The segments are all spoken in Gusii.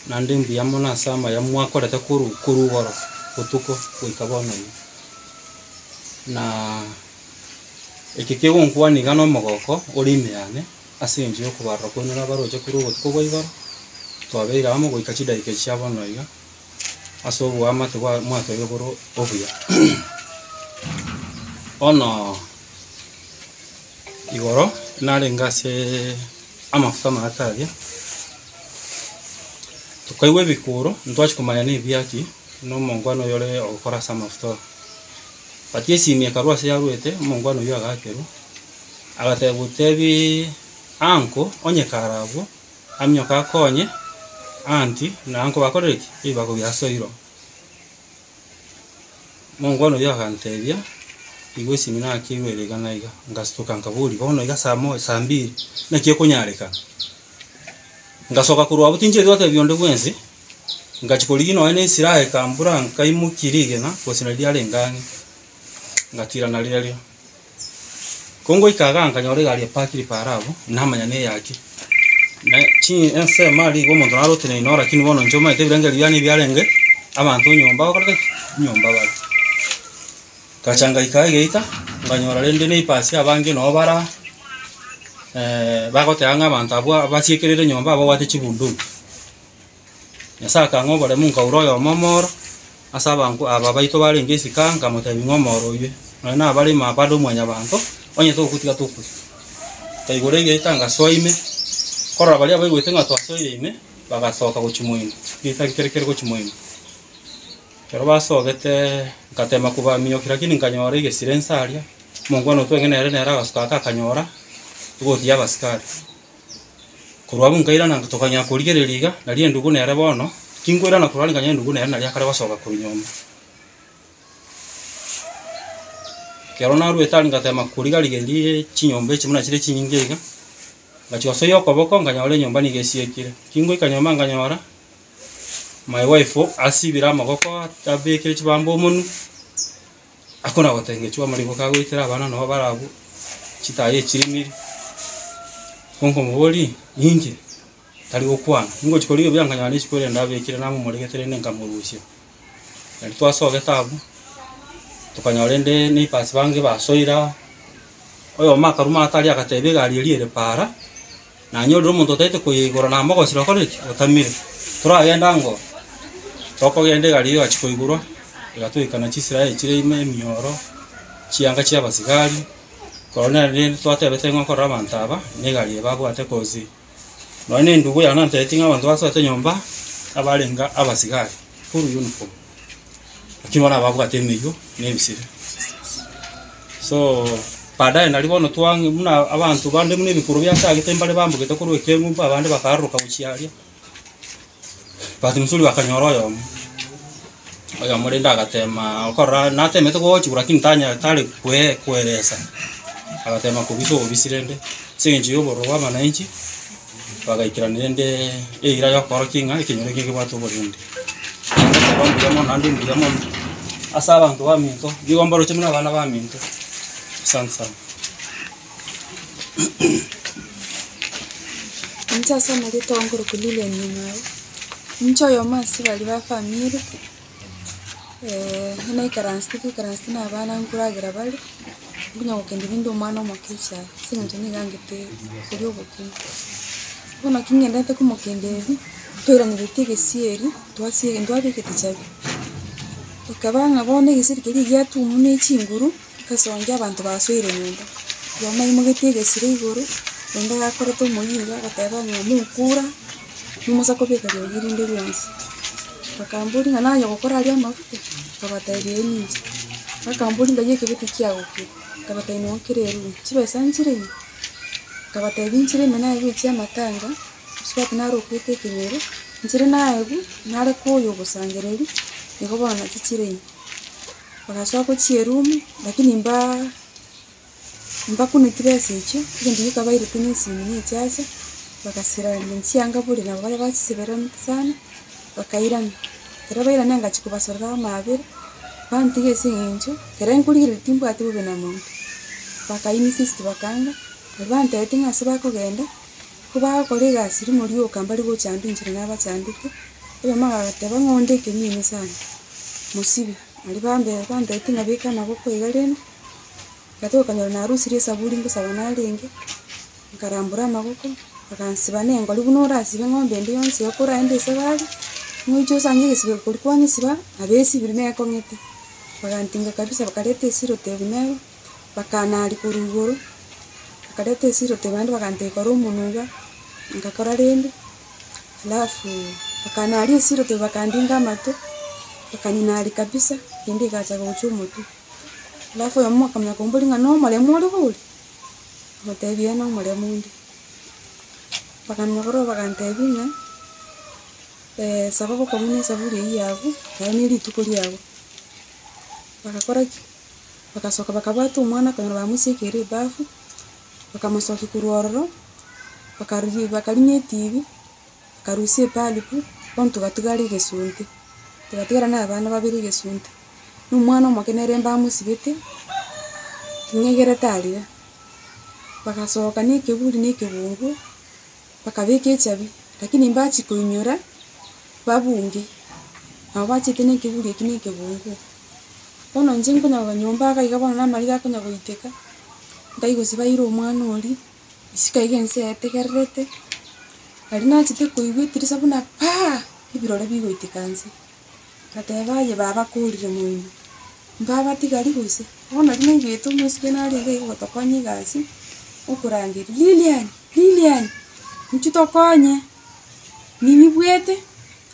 Naende mbuya mono ase amaya mwakorete korwa korwa igoro botuko goika bono iga. Na eke kegonkwania iga na omogoko ore ime yane ase eng'encho ya okobarora kwaino nabaroche korwa obotuko bwa igoro, twabeire amo goika chidakika echi chia bono iga, ase oboamate bwa mwatoire bore obuya. Bono igoro narenge aseeee amafuta amaate aria, tokaigwa ebikuro, ntwachia komanya na ebiaki, na omongwana oyo ore ogokora ase amafuta aya. But esimi ekarwa ase yarwete, omongwana oywo agakerwa, agateba otebiiii uncle onye kare abwo, aminyoke akonye aunty na uncle bakorire ki? Ebibago biasoirwe. Omongwana oyio agantebia, igwa esimi nakeirwe ere iga na iga, ngastuka nkaboria bono iga saa moja saa mbiri, naki ekonyarekana? Ngasoka korwa abwo tinchieti gotebia onde bwensi, ngachia korigia nonye na esilaha ekambura nkaimokia rigena gose nario riarenge ang'e, ngatira narirorio. Ko ngoika igaa nkanyora egari epakire paaro abwo, namanya neyaki. Na chi ensemo aria iga omonto naro oteneine oo lakini bono inche omanyete ebirengererio biane ebiarenge, abanto nyomba bakorete ki? Nyomba bare. Ngacha ngaika egeita, nkanyora rende neighbours abange noo bara bagoteba ng'a abanto abwo abasiekerire nyomba babwate chibunduki. Nyasae akang'a oboremu nkaura oyomo omoro, ase abanto aba baito barenge isiko aa, nkamotebia ng'a omoro oywe, nonya nabare ime bado mwanyabanto, onye togotiga tokwe. Nkaigora egeita ngasoa ime, korora baria baigwete ng'a twasoire ime, bagasoka gochia moino, egeita nkere kere gochia moino. Ekero basogeteee, ngatema kobaminyokia lakini nkanyora egesire nse aria, omongwana otweng'e nere nere agasuka ake akanyora, egoti ya abasikari. Korwa abwo nkairana tokanyara korigereria iga, nario endugu nere bono, tinkoirana korwa aria nkanyora endugu nere naria akare gosoka korwa nyomba. Ekero naruete aria ngatema korigarigeria chinyomba echi buna chire chinyinge iga, ngachia gosoyia okoboko nkanyora enyomba nigo esiekire. Kingoika nyomba nkanyora, my wife asibire amagoko abekire chibamba omonwe. Akona gotengechwa amariko kagoitera abana nabo barabwo, chitaya echirimiri, nkomoboria ninki? Tari gokwana, ningochi korigia buya nkanyora ne chisukuru ende abekire namomoregete rende nkamorusia. Naende twasogete abwo, tokanyora rende neighbours bange basoire aa, oyomo akaruma atari agatebia egari eria ere paara. Nanyorire omonto otaete koyeigora namogosire okore ki? Otamire. Toragende ango, tokogenda egari eyio egachia koigorwa, egatoika chisiraha chire ime, emioro, chianga chia abasigari, korwa nere rende twatebete ng'a okorora abanto aba, na egari eye babwate cause nonye na endugu yane nantebetie ng'a abanto basoete nyomba, abarenge abasigari, full uniform, lakini bono ababwate emeyio na ebisire. So, baadaye naria bono twang'e buna abanto bande buna ebikuro biachagete mbare bambogete korwa ekeng'umbu abande bakaroka gochia aria, bahati mzuri bakanyora oyomo, oyomo rende agatema okorora natemete gochigwa lakini tanya tare koe koeresa, agatema kobisa obobisi rende, ase eng'encho ya obororo bwa abananchi, bagaikerania rende eira ya okorokia ng'a ekenyoro eke nkebwate oborendi. Nagoteba mbuya mono naende mbuya mono ase abanto baminto, nigo mbaroche buna abana baminto, asante sana. Inche ase amarieta ao nkorokwa Lilian Nyang'au, inche oyomo ase baria ba famiri, naikaransete toikaransete na abana nkoragera bare, nkonya gokendia rende omwana omoke echae, ase eng'encho nigo angete koria obokima. Bono naki ng'endete komokenderia, toiraneretie egesieri, twasie ntwabekete chabi, ekaba ng'a bono egesieri keria giatumwa na echinguru, egesongi abanto basoire nyomba, oyomo aimogetie egesire igoro, onde gakorete omoyio iga agoteba ng'a mokura, momosa kobeka riogi rinde rionsi. Bakamboria ng'a naye ogokora aria amafuta, nkabatebia ee ninche, bakamboria ng'ai ekebeti kiago kere, nkabatebia noo kere eroom, chibesa nchire ime? Nkabatebia nchire ime naegwe chia amatanga, mosubati nare okwete ekenyoro, nchire naegwa, nare koyia obosangereri, igo bono nachi chire ime. Bagasoa gochia eroom, lakini mbaa mbakuneti besa echio, egento gioka bairete na esimi na echacha, bagasiraria chianga bori nabo baria bachisiberaneti sana, bakairana. Ekero bairana ngachia kobasorora amabera, bantiga ase eng'encho, ekero nkorigereria timbwati bobe na monto, baka insist bakaanga, baria bantebetie ng'a ase bakogenda. Ko bagokora egasi rimo rioka mbari gochanda enchera nabachandete, oyomo agateba ng'a onde ekemini sana, mosibe. Aria bambe bantebetie ng'a beka amagoko iga rende, ngatoka konyora narusirie esaburi ngosaba narenge, nkarambora amagoko, bakansiba na engori buna orasibe eng'ombe ende yonsi iga koraende esabari, ng'oiche osange egesibeko koria kwanyesiba, nabo esibire na ekong'ete. Bagantinga kabisa bakareta esirotebu nero, bakanaria korwa igoro, bakareta esirotebu naende bagantebia kora omonwe iga, ngakora rende, alafu bakanaria esirotebu bakandinga amato, bakanyinaria kabisa, kende egacha gocha omotwe. Alafu oyomo akamanya komboria ng'a nomoremu ore bori? Nkamotebia ee nomoremu onde. Bakamanya korwa bagantebia ng'a. Saba bokong'u na esaburi eyio yago, nonye ne rituko riago. Bagakora ki? Bagasoka bakabwata omwana akanyora bamosiekeire ebafu, bakamosokia korwa ororo, bakarugia bakarimia etibi, bakarusia ebalibu, bono togatigara egesunte, togatigara na abana babere egesunte, na omwana omoke nere mbamosibete, ting'egerete arira. Bagasoka na ekeburi na ekebunguo. Bakabeka echabi, lakini mbachia koinyora babunge, nabo bachete na ekeburi ekio na ekebunguo. Bono inche nkonya koba nyomba iga iga bono na amariga akonya goiteka, nkai gose baire omwana oria, isiko iga ense yategererete, aria nachete koigwa etirisa buna paa, ebirore bigoiteka nse. Ngateba aye baba akorire moino, mbabatigari gose? Bono riria naigwete omosike nare iga iga ogotokonya egasi, okorangeria Lilian, Lilian, inchuo tokonye, ninyigwete,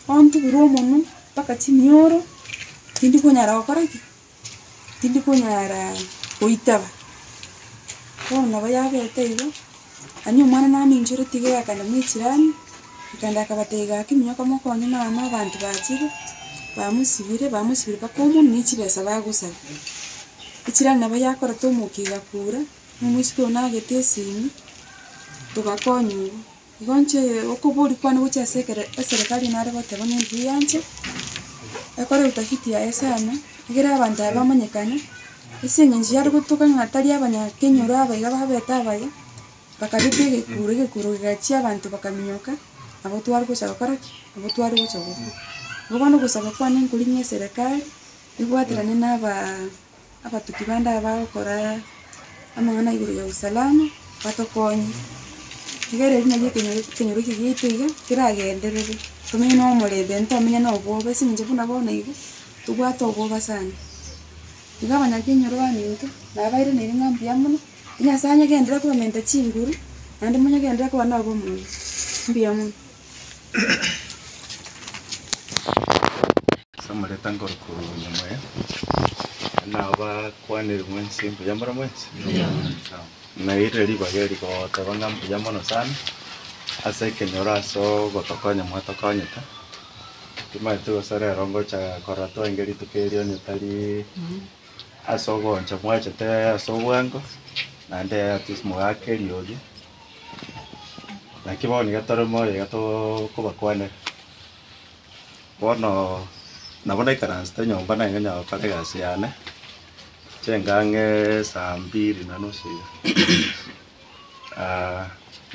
ontubure omonwe mpaka chimioro, tindi konyara gokora ki? Tindi konyara goitaba. Bono nabo yabete igo, aye omwana naminchoretie iga akagenda buna echirani, akagenda akabatebia gaki minyoka mokonye mama abanto bachire, bamosibire bamosibire mpaka omonwe ne chibesa bagosaba. Echirani nabo yakorete omokia egakura, na omoiseke oyo nagete esimi, togakonywa igo. Igo inche okoboria kwane gochia ase ekere eserekari nare goteba ng'a mbuya inche, ekore utafiti yaye sana, egere abanto aba bamanyekane, ase eng'encho yare gotoka ng'a tari abanyakenyoro aba iga babete abaya, bakabeka egekuro egekuro kegachia abanto bakaminyoka, nabo tware gocha gokora ki? Nabo tware gocha gokwa. Igo bono ogosaba kwane nkori ng'a eserekari, ebwaterane na abaa abatuki bande aba bagokora amang'ana igoro ya usalama, batokonye, egere erio nario ekenyoro ekenyoro eke giaito iga, keragenderere, tomenye na omorembe ntomenya na obwoba ase eng'encho buna bono iga, tobwate obwoba sana. Iga abanyakenyoro baminto, nabairaneire ng'a mbuya mono, Nyasaye anyagenderere kobamenta chinguru, naende monyagenderere koba na obomo, mbuya mono. Ase amareta nkorokwa Nyamoya, nabakwanire mwensi mbuya more mwensi? Nairire ribaga eri goteba ng'a mbuya mono sana, ase ekenyoro ase ogotokonya mwatokonyete, timanyeti gose rero ngocha korora twaenge rituko erio onye tari ase ogoancha mwachete ase obwango, naende at least mogake eriogi. Naki bono iga tore moyo iga tokobakwanera. Bono nabo naikaransete nyomba naye ng'a gokora egasi yane, chenga ang'e saa mbiri na nusu iga,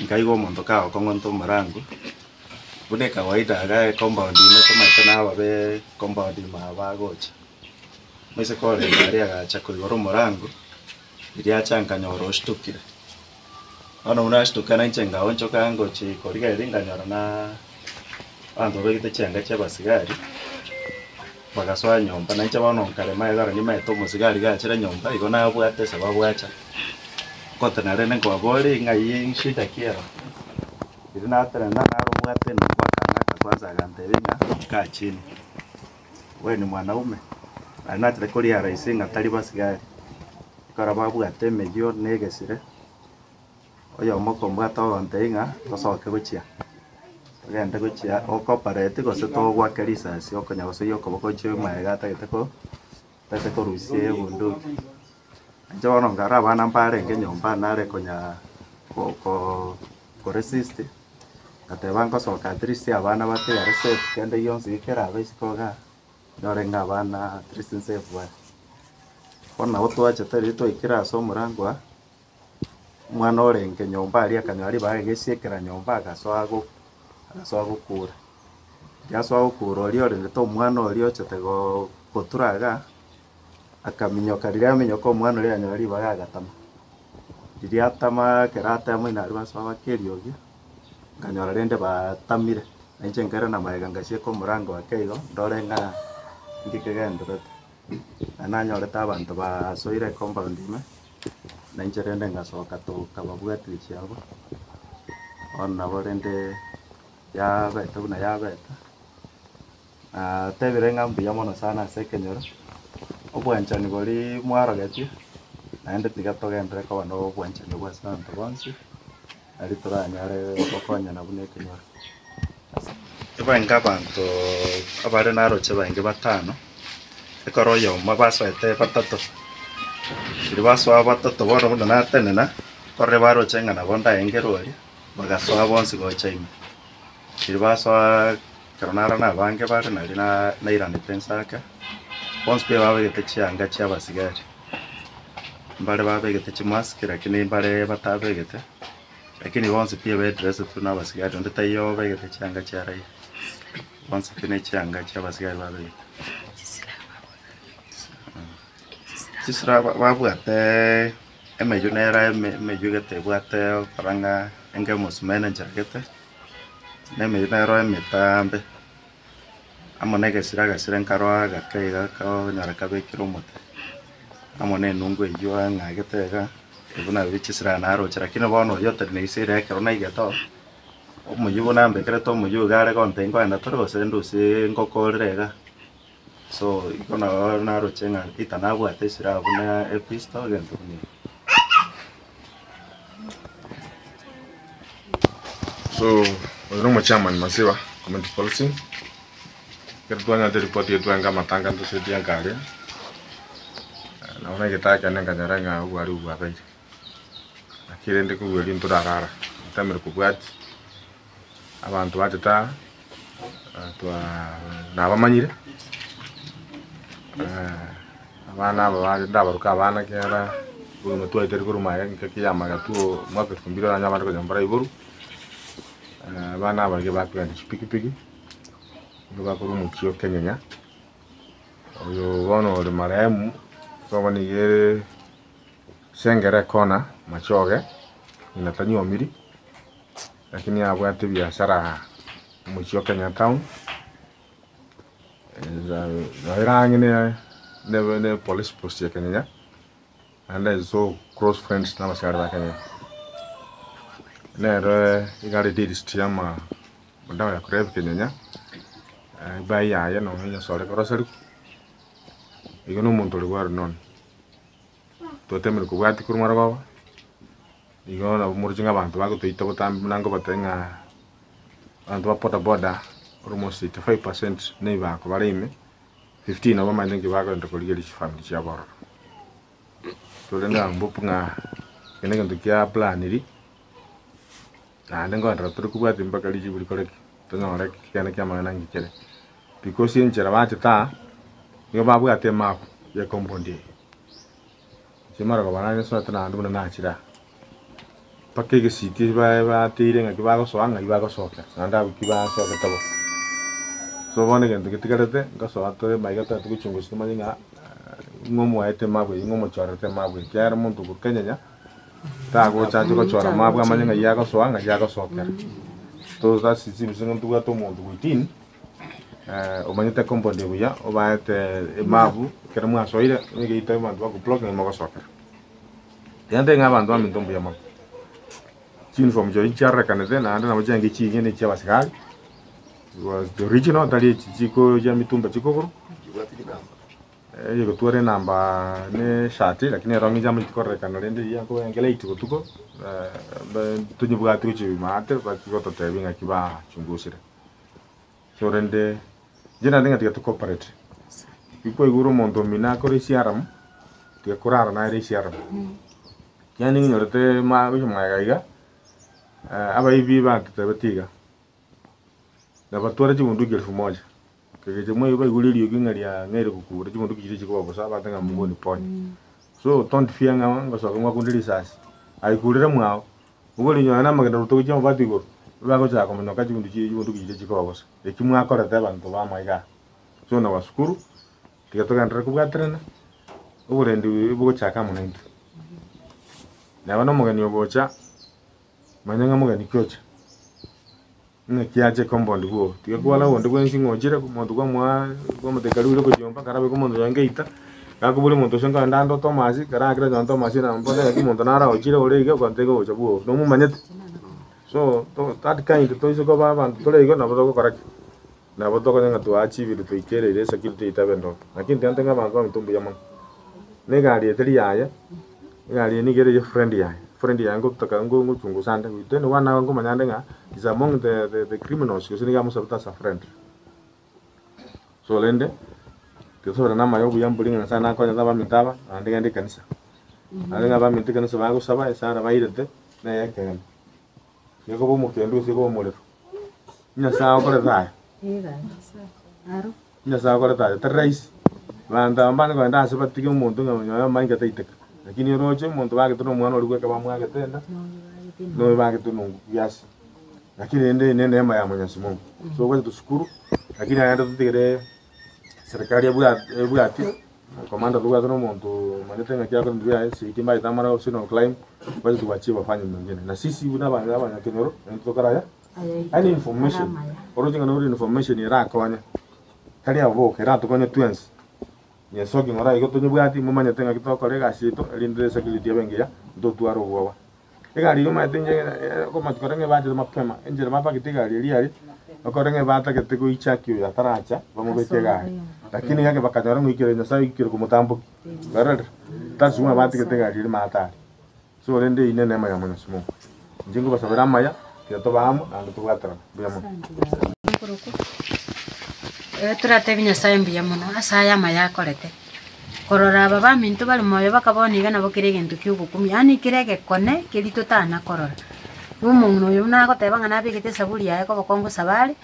nkaigwa omonto kagokong'onta omorango, buna ekawaida iga ecompound ime tomaete nababe compound ime aba bagocha. Moiseke orenge aria agacha koigora omorango, riria acha nkanyora oshitukire. Bono buna ashtuka nainche ngaonchoka ngochia korigereria nkanyora na abanto babegete chianga chia abasigari, bagasoa nyomba, nainche bono nkarema egara nimaete omosigari gachire nyomba igo nabwate esababu acha. Ngotenena rende nkobaboria ng'ai nshida ki ero? Riria natenena narobwate enugu akang'aka kwanza agantebia ng'a kaa chini, wewe ni mwanaume? Naende nachete korealize ng'a tari basigari. Ekero babwate emeyio na egesire, oyomo okombwata ogontebia ng'a tosoke gochia, togende gochia okopareti gose togoake risasi okonya gosoyia okoboko gochia magega atagete ko atagete korusia ebunduki. Inche bono nkarora abana mbarenge nyomba nare konya ko ko koresist, ngateba ngosoka at least abana batigare safe kende gionsi kerabe isiko igaa. Nyore ng'a abana at least nsafe bare. Bono nabo twachete riria twaikire ase omorango aa, Omwana orenge nyomba aria akanyora ribaga agesiekera nyomba agasoa go agasoa gokura. Riria asoa gokura oria orendete omwana oria ochete go gotura igaa, akaminyoka riria aminyoka omwana oria akanyora ribaga agatama. Riria atama ekero atema ime aria basoa bake eriogi, nkanyora rende batamire, na inche nkairana magega ngasieka omorango ake igo, ndore ng'a nki kegendererete. Na nanyorete abanto basoire ecompound ime, na inche rende ngasoka tokababwatia chiabo, bono nabo rende yabete buna yabete, natebire ng'a mbuya mono sana ase ekenyoro, obwanchani boria mwarogetie, naende tiga togenderere koba na obwanchani obwo ase abanto bonsi, nari toranyare gokonyana buna ekenyoro. Ebaenga abanto abare naroche baenge batano, ekero oyomo basoete batato, riria basoa batato bono buna natenena, korende baroche ng'a nabo ndaengerwe oria, bagasoa bonsi gocha ime. Riria basoa ekero naro nabange bare naria nairanete inse ake, bonsi pi babegete chianga chia abasigari, mbare babegete chimask lakini mbare batabegete. Lakini bonsi pi ebedreseti buna abasigari, onde taiyo obegete chianga chia raia, bonsi pi ne chianga chia abasigari babegete. Chisira babwate emeyio nere emeyio gete ebwate okora ng'a enga emosumeno enchera gete, na emeyio nero emetambe, amo na egesira agasira nkaro agake iga konyora kabekire omote, amo na enungu eywo eng'agete iga, ebwo nabio chisira naroche lakini bono oyio otari na isira ekero naigete oo, omoyio buna ambekerete omoyio iga are gontebia nkoenda tore gose ndusie ngokorere iga. So igo nabo naroche ng'a Peter nabwate esiraha buna epistol egento buna ekio. So oyo nomo chairman Masiba community policing, ekero twanyarete eripoti eye twaenga amatanga ntosetie enka aria, nabo naigete akende nkanyora ng'a obwari obwo bwabeire. Naki rende korwa erio ntorarara, ntemire kobwatia, abanto bachete aa, twaa nabamanyire, abana aba bare ndabaroke abana ekiagera obogima twaetire korwa magega engaki ya magega tu omwaka elfu mbili oranyore abande konya mbaraiborwa, abana aba nigo bakogenda chipikipiki, nigo bakorwa omochie o Kenyenya, oyo bono ore marehemu, sobo nigo ere Sengera ekona machoge, ng'ina tanyuomiri, lakini abwate ebiasara omochie o Kenya town, ere ang'e ne police post ya Kenyenya, naende so close friends na abasigari ba Kenyenya. Nere iga are dealist ya amadawa ya kulevya Kenyenya, ebai yaye nonya enyasore ekoroserigwa, igo na omonto ore well known. Twatemire kobwatia korwa marogoba, igo nabo moroche ng'a abanto bagotoita botambe buna nkobatebia ng'a abanto ba boda boda almost 85 percent nebako bare ime, 15 nabo bamaete nki bakogenda korigereria chifamiri chiabo ororo. Torende ambopu ng'a eke negento kia planiri, naende nkoenderera tore kobwatia mpaka richibu rikore ki? Tonyore ekeene kia amang'ana nki kere. Because enchera bachete aa, nigo babwate emap ye compound eye. Inche marogoba nanyesoete naende buna nachire aa, mpaka egesiti baye bateire ng'aki bagosoa ng'ai bagosokera, naende abwo ki basogete bo. So bono egento getigarete, ngosoa tore maiga totagete gochungusa tomanye ng'a ng'o omoete emap eye, ng'o omochorete emap eye, ekiagera omonto okorwa kenyenya, tagocha ache gochora map amanye ng'ai agosoa ng'ai agosokera. So that's it seems ng'a ntobwate omonto within. Omanyete compound buya, obaete emapu, ekero mwasoire, onye geita abanto bakoblock ng'a mogosokera. Tiga ntebe ng'a abanto baminto mbuya mono. Chiuniform chiaye chiarorekanete naende nabo chiaenge chinyia na echia abasigari, was the original tari echi chiko chia mitumba chikogorwa, eyegotwara enamba na eshati lakini erong'i chiamanyete kororekana rende riria nkoba late botuko, tonyebwati gochia maate but gototebia ng'aki bachungusire. So rende, inche naende ng'a tiga to cooperate. Riria kwaigure omonto omino akore esiaramu, tiga korara nere esiaramu. Yaani ng'inyorete ma gochia magega iga, abaibi batotebeti iga, nabatware chibunduki elfu moja, kegecha mwaiga baigure eriogi ng'a riang'eire gokura chibunduki chiria chikoba bosa abate ng'a moboni ponya. So don't fear ng'a ngosoka ng'wakunde risasi. Aikurire mwao, obori nonye na amagena ruto gochia amabati igoro, bagochaka komonyoka chibundu chi chibunduki chiria chikogosa. Eki mwakorete abanto bamo igaa. So nawashukuru, tiga togenderere kobwaterana, oborendi bogochaka amo naintwe. Neba na omogeni ogocha, manya ng'a mogeni ki ocha, ng'aki ache compound bwogo, tiga kwara onde bwensi ng'a ochire, omonto kwamoa kwamotebia karibu ore kochiomba, karabe omonto oyo ngeita, gakoboria omonto ocio nkaenda ande Tomasi, ekero akire onye Tomasi bono naki omonto naro aochire ore iga ogontebia gocha bwogo, nomomanyete? So to that kind toise koba abanto tore igo nabo togokora ki? Nabo tokonya ng'a twaachievire twaikereire esecurity yaito ebe endonge. Lakini tiga ntebe ng'a abanto baminto mbuya mono. Na egari eye teri yaye, egari eye nigo ere eye friend yaye, friend yaye ngotaka ngo ngochungusa ande goita one hour nkomanya ande ng'a is among the the the criminals gose nigo amosabete as a friend. So rende, tiga toberane amaya obuya mbori ng'a Nyasaye nakonyete abaminto aba, naende genda ekanisa. Naende ng'a abaminto ekanisa bagosaba esara bairete, neye ekeene. Nigo omokendu gose igo omorero. Nyasae okorete aya. Nyasae okorete aya, tari rahisi. Abanto aba mbanye kogenda ase batige omonto ng'a onye oyomo taiteka. Lakini oroche omonto bagetwe na omwana oria bweka bamwagete enda, na oyo bagetwe na ogiasi. Lakini rende eye ne neema ya Mwenyezi Mungu. So gocha toshukuru, lakini naende totigere serikali ebwat ebwatie. Commander tobwate na omonto omanyete ng'aki akore ebinto biaye, siki mbaete amara gose no climb, wacha tuachie bafanye mengine. Na sisi buna abanto abanyakenyoro, naintwe tokore aya? Any information, oroche ng'a nore information erakonye, tari abwo boka, eratokonye twensi. Nyesoki ng'ora igo tonyebwati, momanyete ng'aki togokora egasi yaito, erinde esecurity ebe engiya, ntotware obwoba. Egari eyio omanyete inche okomanya kore ng'a ebachete mapema, enchera bapakete egari eria aria, okore ng'a ebatagete goichaki oyo ataracha, bamobeke egari. Lakini gaki bakanyora ng'a oikire Nyasaye oikire komotambokia, kwarorire? That's why batigete egari eria maate aria. So rende eyio neneema ya Mwenyezi Mungu. Inche nkobasabera amaya, tiga tobe amo naende tobwaterane. Mbuya mono. Toratebie Nyasaye mbuya mono ase aya amaya akorete. Korora aba baminto bare moyo bakabona iga nabo kera egento ki'ogokumia, yaani kera egekone keria totana korora. Na omong'ina oyo buna agoteba ng'a nabegete esaburi yaye koboko ngosaba are,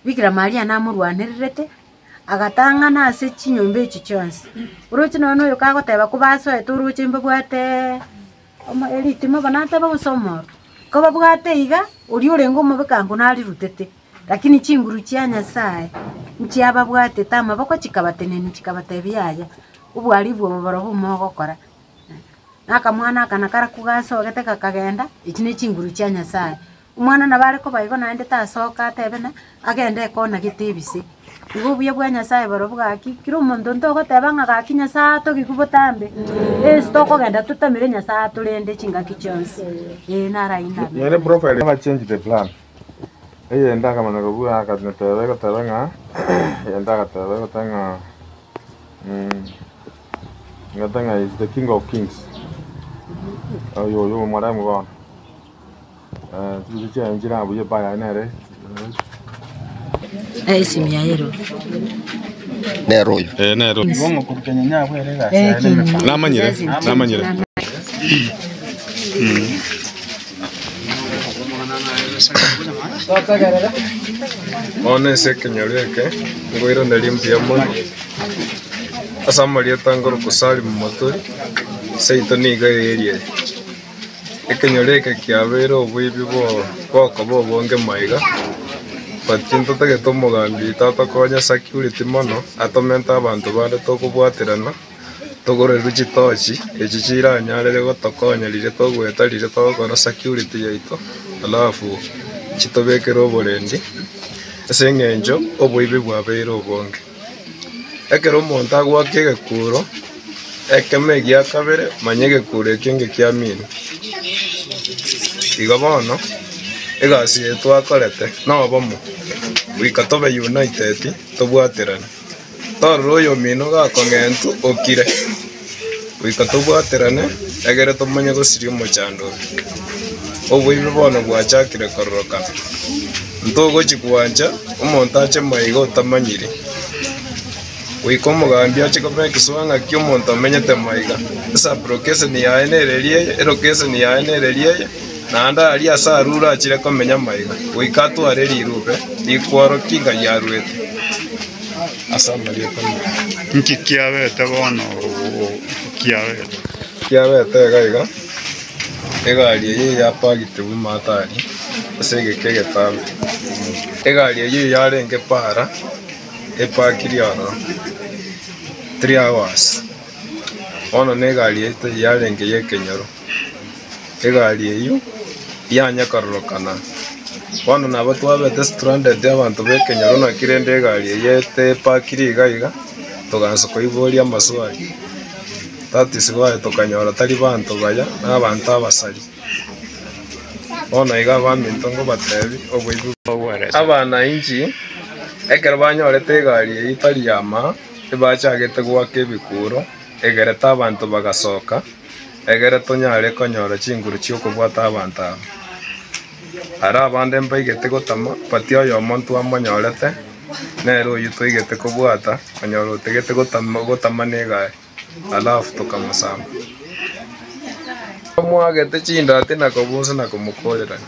Bikira Maria namorwanererete, agatang'ana ase chinyomba echi chionsi. Oroche nonye na oyo kagoteba kobasoete oroche mbabwateeee omo eritimo bono nateba gose omoro, kobabwate iga, oria orenge omobekango narirutete. Lakini chinguru chia Nyasae nchiababwatete amaboko chikabatenenia chikabatebia yaya, obwaribu obo barobwo mogokora. Na akamwana aka nakarakwo gasogete gakagenda, echi ne chinguru chia Nyasae. Omwana nabo are koba igo naende tasoka atebe ng'a agende ekona gete ebise. Igo obuya bwa Nyasae barobwo gaki, kera omonto ntogoteba ng'a gaki Nyasae atogigwe botambe, ase tokogenda totamere Nyasae atorende chingaki chionsi, ee naro ayio ndamanye. Nere profile never change the plan. Eyende akamanya kobua akamotebia egoteba ng'a eyende agateba egoteba ng'a egoteba ng'a is the king of kings, oyo oyo omoremu bono, chinse chiaye nchire buya epa yaye nere. Esimu yaye ero. Nere oyo. Eh, nere oyo. Namanyire, namanyire. Bono ase ekenyoro eke ngoiraneria mbuya mono ase amarieta ngorokwa Salim Moturi, seito nigo eeria eye. Ekenyoro eke kiabeire oboibi bokoba obonge maiga, but ntotagete omogambi oito atokonye security mono, atomente abanto bande tokobwaterana. Togorerwe chitochi echi chiranyarere gotokonya riria togoeta riria togokora security yaito alafu chitobekere oborendi ase eng'encho oboibi bwabeire obonge. Ekero omonto agoaka egekuro ekemo egia kabere manya egekuro ekio ngekiamino. Igo bono egasi eye twakorete nobomo goika tobe united tobwaterane. Torore oyomino gakong'entwa okire, goika tobwaterane egere tomanye gosiria omochando oyo. Oboibi bono bwachakire kororokana, ntogochi gwancha omonto ache maiga otamanyiri. Goika omogambi ache komake sure ng'aki omonto amenyete maiga, esublocation yaye nereria eye, elocation yaye nereria eye, naende aria ase arure achire komenya maiga, goika atware rirube rikworokia ng'a riaruete. Ase amarieta aya. Nki kiabete bono kiabete? Kiabete iga iga. Egari eyio yapagete buna hatari ase egeka egetambe. Egari eyio yarenge para epakirie ororo 3 hours. Bono na egari yaito yarenge ya ekenyoro, egari eyio yanya kororokana. Bono nabo twabete stranded abanto ba ekenyoro naki rende egari eyio epakirie iga iga, togansa koiboria amaswali. That is why tokanyora tari banto baya na abanto abasari. Bono iga abaminto ngobatebi oboibi Abanainchi ekero banyorete egari eyio tari yamaa, ebachagete goaka ebikuro, egerete abanto bagasoka, egere tonyare konyora chinguru chi'okobwata abanto aba. Ara abande mbaigete gotama, but oyomo ntwamonyorete, nere oyio toigete kobwata, konyora otegete gotama gotama negari, alafu tokamosamba. Bamoagete chindati na kobunsa na komokorerania.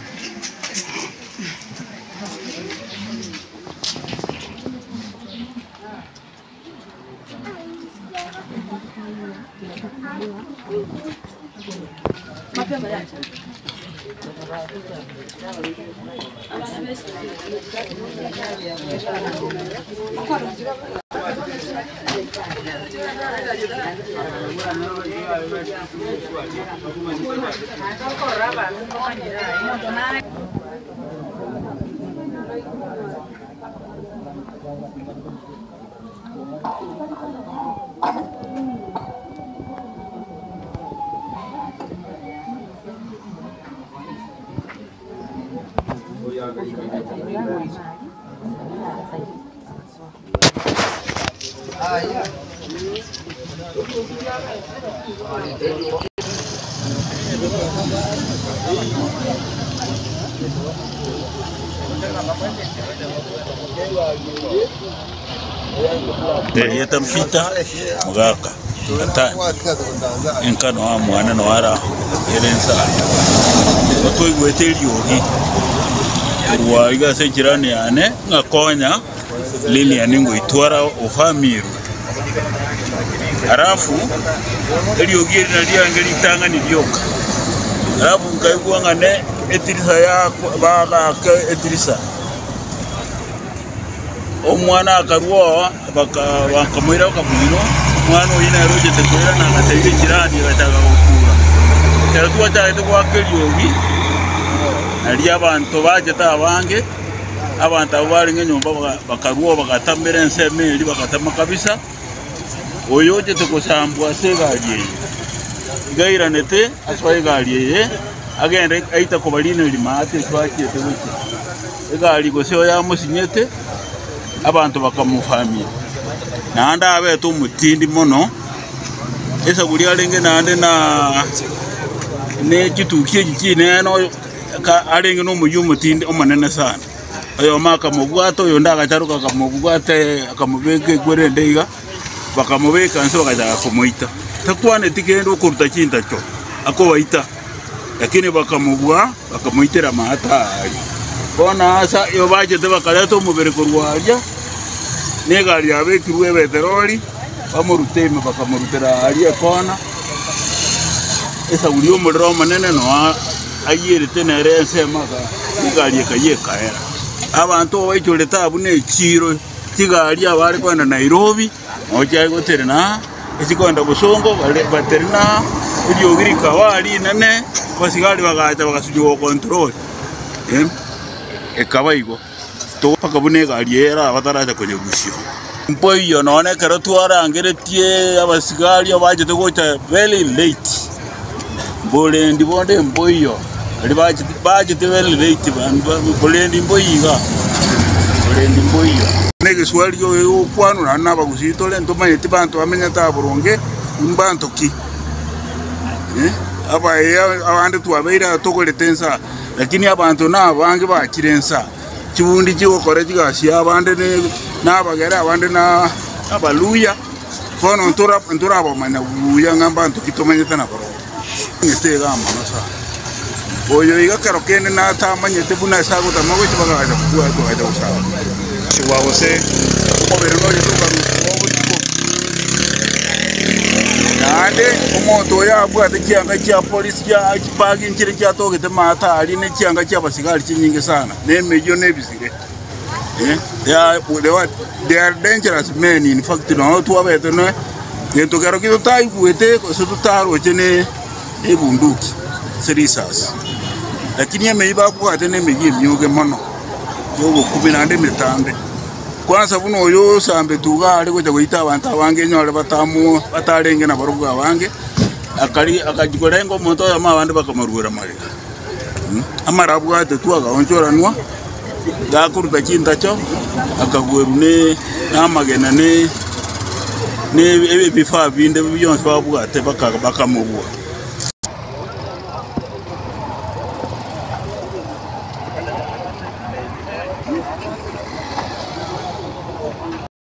Erieta Peter Mogaka Gatani, enka noa mwane noa ara ere ensara. Nigo twaigwete eriogi korwa iga ase echirani yane ng'a konya Lilian ngoitwara ofamirwe. Alafu eriogi eri nario riange ritang'ani rioka, alafu nkaigwa ng'a ne etirisa yakwa bagaaka etirisa. Omwana akarua oo, baka bakamoira bakamoira, omwana oyio nere ochete koirana agatebia echirani agachaka gokura. Ekero twachagete goaka eriogi, nario abanto bachete abange, abanto abwo barenge nyomba baga bakarua oo bagatamera ensemo eria bagatama kabisa, oyo ochete gosambwa ase egari eye, iga airanete asoe egari eye, agende aite kobarina rimaate ase achiete gochia. Egari gose oyo amosinyete, abanto bakamofamia, naende abete omotindi mono, esaguri arenge naende na ne chituki echi chinene oyo ka arenge na omoyio omotindi omonene sana. Oyomo akamobwata, oyonde agacharoka akamobwata akamobeka ekwerende iga, bakamobeka inse bagachaka komoita. Takwaneti kende okoruta chintacho, akobaita. Lakini bakamobua, bakamoitera amaata aaria. Bono aase igo bachete bakareta omobere korwa aaria, na egari yabekirwe ebeteroli, bamorute ime bakamorutera aaria ekona, esaguri y'omorero omonene noa ayierete nere ensemo aka egari ekayia ekaera. Abanto baichorete abwo na echiiro, chigari abare kogenda Nairobi. Nabo chiagoterena aa, echikoenda bosongo bare baterena aa, eriogi rikaba rinene, abasigari bagacha bagasunywa gocontrol eh, ekaba igo. Mpaka buna egari eye eraba bataracha konyerusia. Mboiyo nonye ekero twarangeretie abasigari abachete gocha very late, borendi bonde mboiyo, baria bachete bachete very late borendi mboiyo igaa, borendi mboiyo. Buna egeswari kegokwanwa naende na abagusii tore ntomanyeti banto bamenyete aa boronge mbanto ki? Abaye abande twabeire aa togorete ense aa, lakini abanto na abange bachire ense aa, chibundi chigokora chigasi abande na abagere abande na abaluya, bono ntora ntorabamanya buya ng'a mbanto ki tomanyete nabarobwo. Ng'ete igaa mono sana. Oyo iga kero kende natamanyete buna ase agotama gochia bagacha kobua togacha gosaba. Gose omobere noria tokarusigwa obotuko. Naende omonto oyo abwate chianga chia polisi chia chibagi nchire chiatogete maate aria ne chianga chi'abasigari chinyinge sana, na emeyio na ebisire. Eh, they are, they are, they are dangerous men in fact nonya twabete ne gento kero ki totaigwete gose totaroche ne ebunduki ase risasi. Lakini emeyio babwate ne emeyio emioge mono ya obokumi naende emetambe. Kwansa buna oyo osambetwe iga are gocha goita abanto abange enyore batamoa batarenge nabarobwo abange, akari akachia korenga omonto oyomo abande bakamoruera magega. Amara abwatetwe agaonchoranwa, gakoruta chintacho, akagwerwa ne namagena ne ne ebifaa binde bionsi babwate baka bakamobua.